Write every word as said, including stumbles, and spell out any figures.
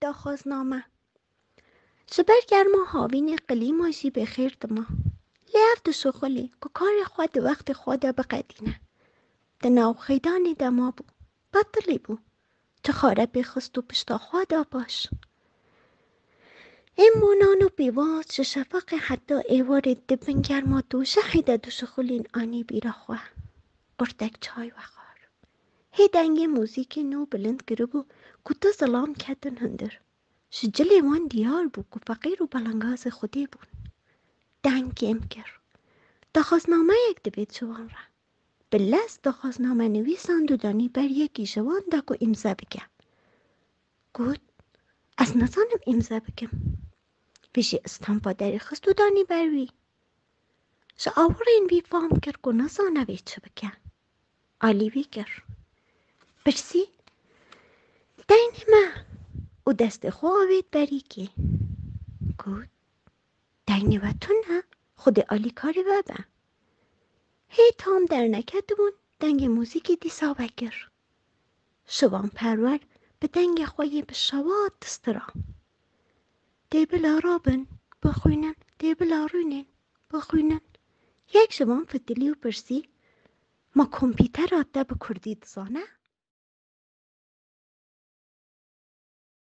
Daxwazname. Ji ber germa havînê qilîma jî bêxêr dima. Lê ev dişuxulî ku karê xwe di wextê xwe de biqedîne, di nav xeydanê de mabû, betilî bû. Çi xare pê xist û pişta xwe da paş. Ên bo nan û pîvaz ji şefaqê heta êvarê di bin germa dojehê de dişuxulîn anî bîra xwe. Qurtek çay vexwar. Hê dengê muzîkê nû bilind kiribû ku tu zilam ketin hundir. Ji cilê wan diyar bû ku feqîr û belengazê Xwedê bûn. Deng kêm kir. Daxwaznameyek divê ji wan re. Bi lez daxwazname nivîsand û danî ber yekî ji wan da ku îmze bike. Got, ez nizanim îmze bikim. Vî jî stampa derêxist û danî ber wî. Ji awirên vî fam kir ku nizane vê çi bike. Alî vî kir. Pirsî, deynê me û destê xwe avêt berîkê. Got, deynê we tune, Xwedê alîkarê we be. Hê tam derneketibûn, dengê muzîkê dîsa vekir. Şivan Perwer bi dengê xwe yê bi şewat distira. Tê bila rabin, bixwînin, tê bila rûnên, bixwînin. Yek ji wan fitilî û pirsî, ma kompîtera te bi kurdî dizane?